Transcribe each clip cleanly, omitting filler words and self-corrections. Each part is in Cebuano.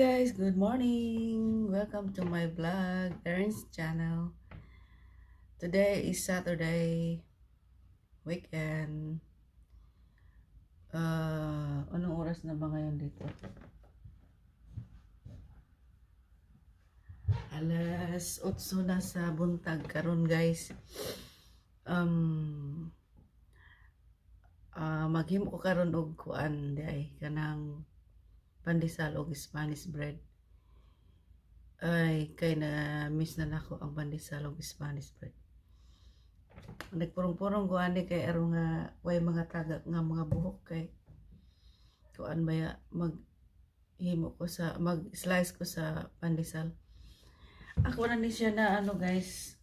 Guys, good morning. Welcome to my vlog, Erin's channel. Today is Saturday, weekend. Anong oras na ba ngayon dito? Alas 8 na sa buntag karon, guys. Maghimo ko karon og kuan diay, kanang pandesal og Spanish bread. Ay, kay na miss na nako ang pandesal og Spanish bread. Nagpurong-purong ko ani kay aron nga way mga tagak nga mga buhok, kay kuan baya, mag himo ko sa mag slice ko sa pandesal. Ako na ni siya na ano, guys,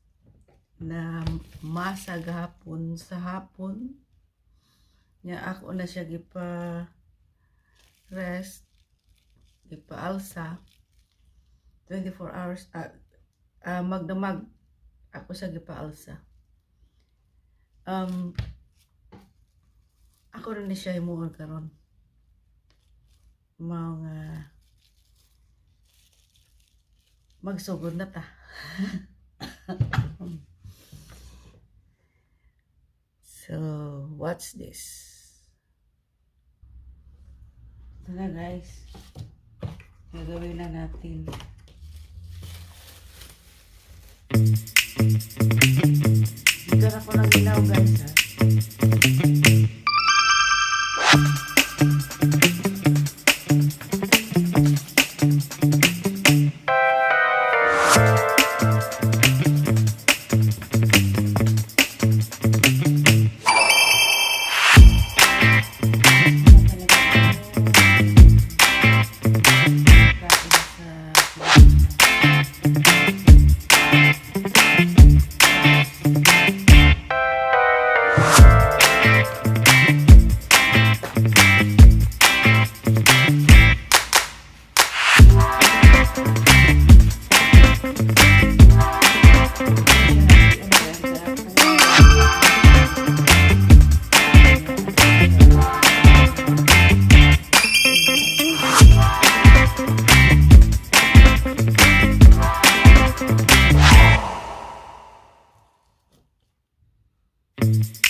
na masa gahapon sa hapon. Nya ako na siya gipa rest, gipa-alsa 24 hours, magdamag ako sa gipa-alsa. Ako na ni siya himuon karon. Mga magsugod na ta. So, what's this? Ito na, guys. Gagawin na natin. Bigyan ako ng ilaw, guys, ha.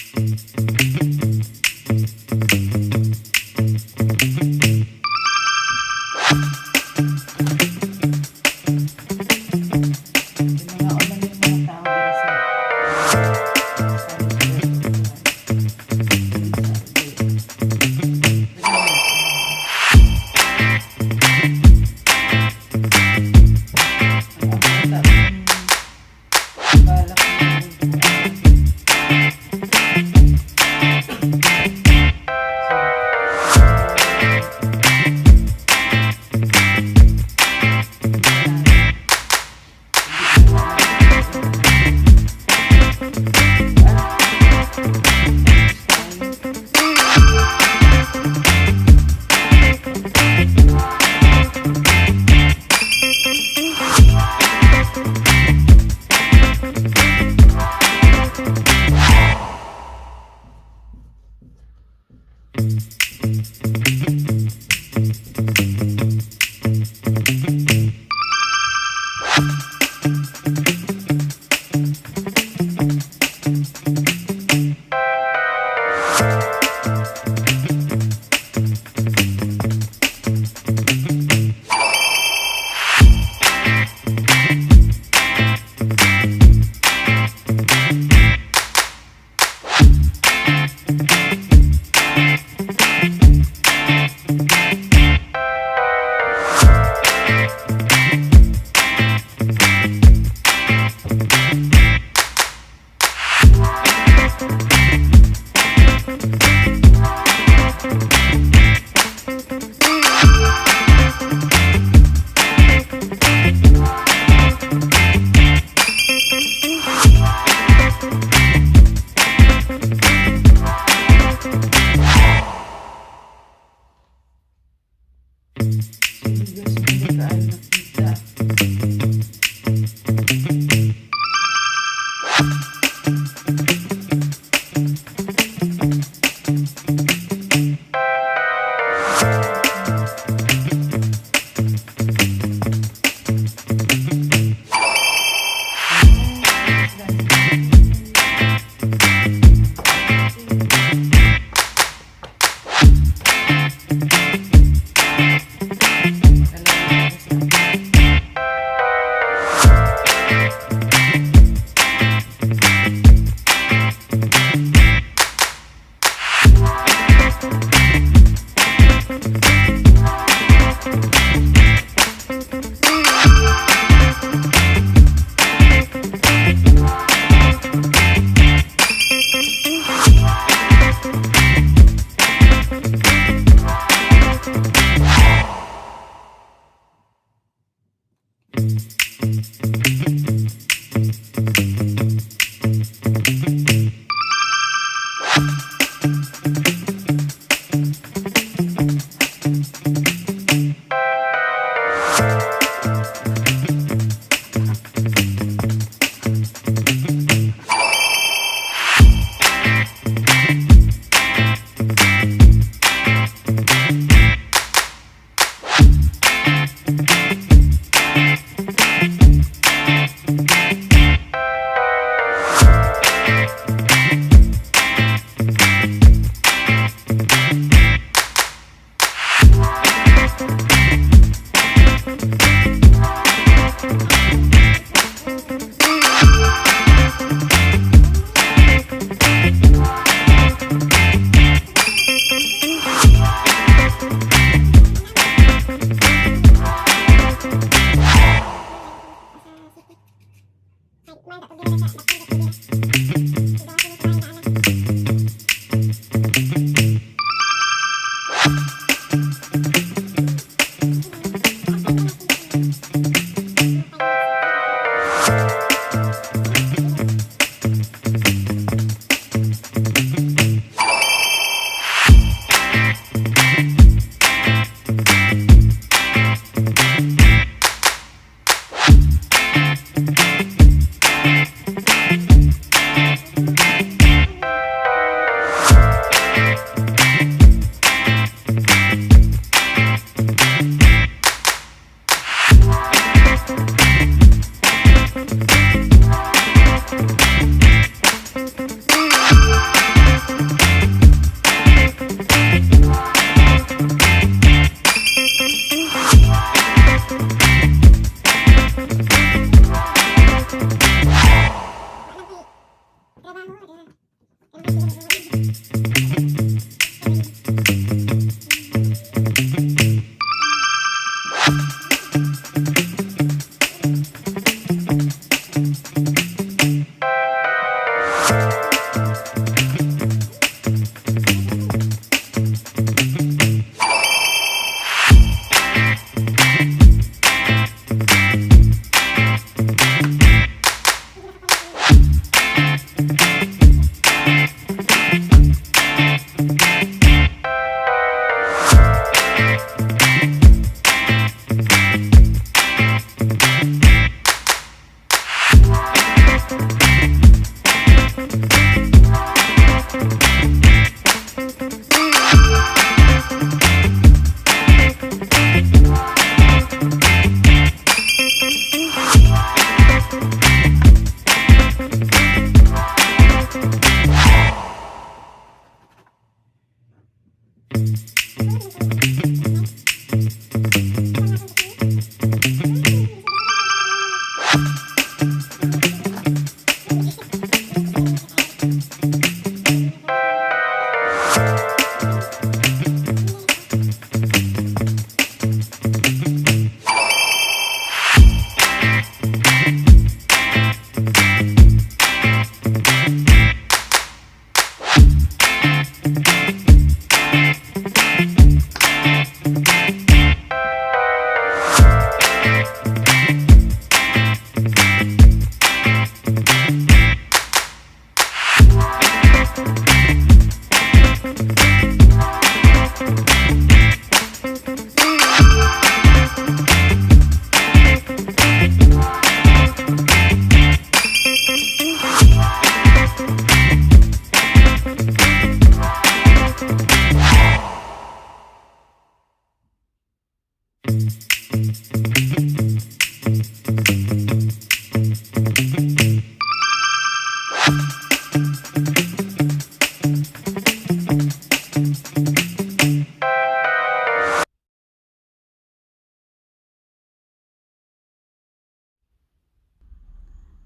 Kain sa Pilipinas.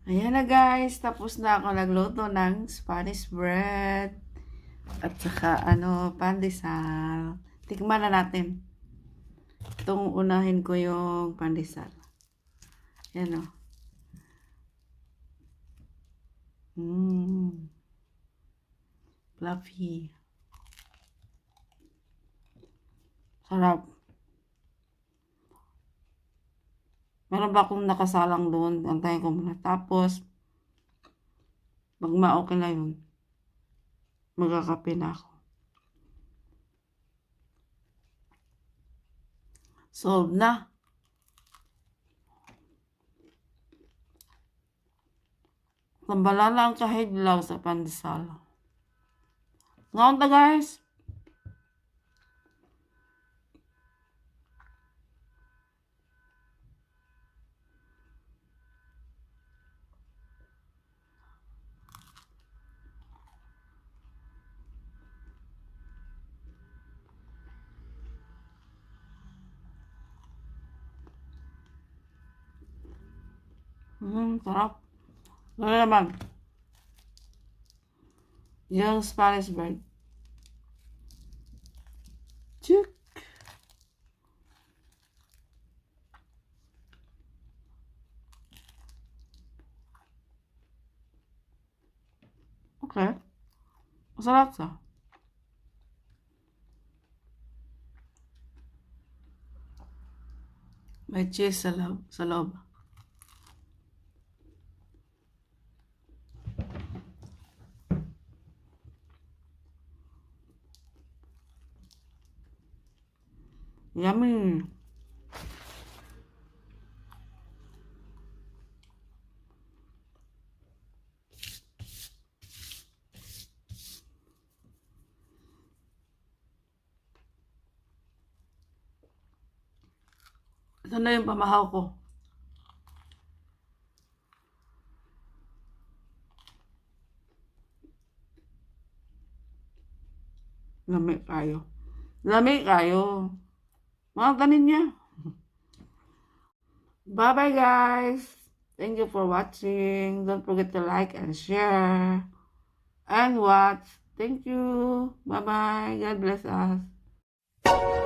Ayan na, guys, tapos na ako nagluto ng Spanish bread. At saka ano, pandesal. Tikman na natin. Itong unahin ko yung pandesal. Ayan o. Fluffy. Sarap. Meron ba akong nakasalang doon? Antayin ko muna. Tapos, pag ma-okay na yun, magkakape na ako. Solve na. Tambalala ang kahidlaw sa pandesal. Ngaon ta, guys. Sarap. Ano naman? Yung Spanish bread. Chik! Okay. Masarap siya. May cheese sa loob. Sa loob. Yummy. Ito na yung pamahaw ko. Lami kaayo. Lami kaayo. Mga tanin niya. Bye-bye, guys. Thank you for watching. Don't forget to like and share. And watch. Thank you. Bye-bye. God bless us.